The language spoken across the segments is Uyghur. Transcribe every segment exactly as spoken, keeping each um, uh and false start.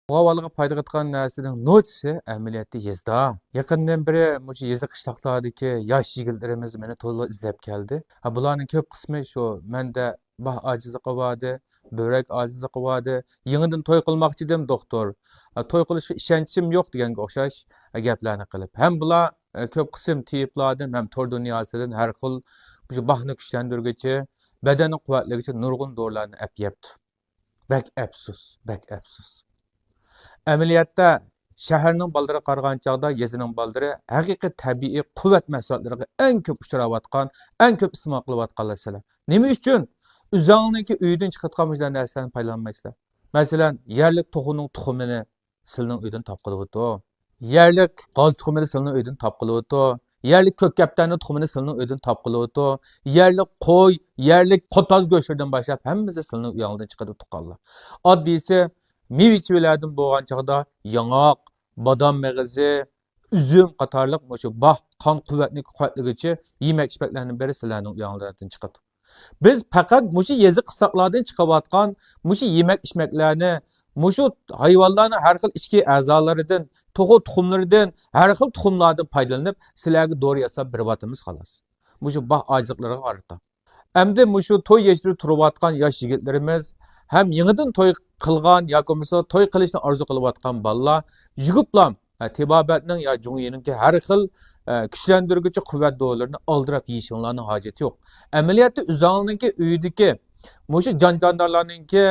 ئۇ ئاۋۋالغا پايدا قىلىدىغان نەرسىنىڭ نوچىسى ئەمەلىيەتتە يېزىدا. يېقىندىن بېرى مۇشۇ يېزا قىشلاقلاردىكى ياش يىگىتلىرىمىز مېنى تولا ئىزدەپ كەلدى. ھە، بۇلارنىڭ كۆپ قىسمى شۇ مەندە باھ ئاجىزلىقى باردى، بۆرەك ئاجىزلىقى باردى، يېڭىدىن توي قىلماقچىدىم، دوختۇر. ھە، توي قىلىشقا ئىشەنچىم يوق دېگەنگە ئوخشاش، ھە، گەپلەرنى قىلىپ. ھەم بۇلار، ھە، كۆپ قىسىم تېۋىپلاردىن ھەم تور دۇنياسىدىن ھەر خىل مۇشۇ باھنى كۈچلەندۈرگۈچى، بەدەننى قۇۋۋەتلىگۈچى نۇرغۇن دورىلارنى ئەپ يەپتۇ. بەك ئەپسۇس، بەك ئەپسۇس. ئەمەلىيەتتە، شەھەرنىڭ بالىلىرىغا قارىغان چاغدا يېزىنىڭ بالىلىرى ھەقىقىي تەبىئىي قۇۋۋەت مەھسۇلاتلىرىغا ئەڭ كۆپ ئۇچراۋاتقان، ئەڭ كۆپ ئىستېمال قىلىۋاتقانلار سىلەر. نېمە ئۈچۈن؟ ئۆزۈڭنىڭكى ئۆيدىن چىقىۋاتقان مۇشۇنداق نەرسىلەرنى پايدىلانمايسىلەر. مەسىلەن، يەرلىك توخۇنىڭ تۇخۇمىنى سىلىنىڭ ئۆيدىن تاپقىلى بولىدۇ. يەرلىك غاز تۇخۇمىنى سىلىنىڭ ئۆيدىن تاپقىلى بولىدۇ. يەرلىك كۆك كەپتەرنىڭ تۇخۇمىنى سىلىنىڭ ئۆيدىن تاپقىلى بولىدۇ. يەرلىك قوي، يەرلىك قوتاز گۆشلىرىدىن باشلاپ ھەممىسى سىلىنىڭ ئۆيىڭدىن چىقىدۇ، تۇغقانلار. ئاددىيسى، مېۋە چېۋىلەردىن بولغان چاغدا ياڭاق، بادام مېغىزى، ئۈزۈم قاتارلىق مۇشۇ باھ، قان قۇۋۋەتنى قۇۋۋەتلىگۈچى يېمەك ئىچمەكلەرنىڭ بىرى سىلەرنىڭ ئۆيۈڭلاردىن چىقىدۇ. بىز پەقەت مۇشۇ يېزا قىسساقلاردىن چىقىۋاتقان مۇشۇ يېمەك ئىچمەكلەرنى، مۇشۇ ھايۋانلارنىڭ ھەر خىل ئىچكى ئەزالىرىدىن، توخۇ تۇخۇملىرىدىن، ھەر خىل تۇخۇملاردىن پايدىلىنىپ، سىلەرگە دورا ياساپ بېرىۋاتىمىز، خالاس. مۇشۇ باھ ئاجىزلىقلىرىغا قارىتا. ئەمدى مۇشۇ توي يېشىدا تۇرۇۋاتقان ياش يىگىتلىرىمىز ھەم يېڭىدىن توي قىلغان ياكى بولمىسا توي قىلىشنى ئارزۇ قىلىۋاتقان بالىلار يۈگۈپلام، ھە، تېبابەتنىڭ يا جۇڭيىنىڭكى ھەر خىل، ئە، كۈچلەندۈرگۈچى قۇۋۋەت دورىلىرىنى ئالدىراپ يېيىشىڭلارنىڭ ھاجىتى يوق. ئەمەلىيەتتە ئۆزۈڭنىڭكى ئۆيدىكى مۇشۇ جان-جاندارلارنىڭكى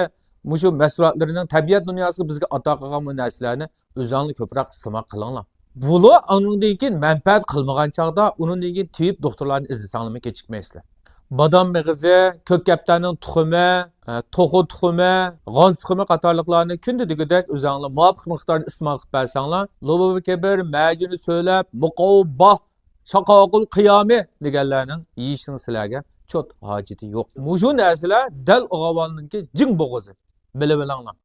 مۇشۇ مەھسۇلاتلىرىنىڭ تەبىئەت دۇنياسىغا بىزگە ئاتا قىلغان بۇ نەرسىلەرنى ئۆزۈڭلار كۆپرەك ئىستېمال قىلىڭلار. بۇلار ئانىڭدىن كېيىن مەنپەئەت قىلمىغان چاغدا ئۇنىڭدىن كېيىن تېۋىپ دوختۇرلارنى ئىزدىسەڭلارمۇ كېچىكمەيسىلەر. بادام مېغىزى، كۆك كەپتەرنىڭ تۇخۇمى، ئە، توخۇ تۇخۇمى، غاز تۇخۇمى قاتارلىقلارنى كۈندە دېگۈدەك ئۆزۈڭلار مۇۋاپىق مىقداردا ئىستېمال قىلىپ بەرسەڭلار، لوبۇبى كەبىر، مەجۈنى سۆلەپ، مۇقاۋ باھ، شاقاقۇل قىيامى دېگەنلەرنىڭ يېيىشنىڭ سىلەرگە چوت ھاجىتى يوق. مۇشۇ نەرسىلەر دەل ئۇ ئاۋۋالنىڭكى جىڭ بوغۇزى. بىلىۋېلىڭلار.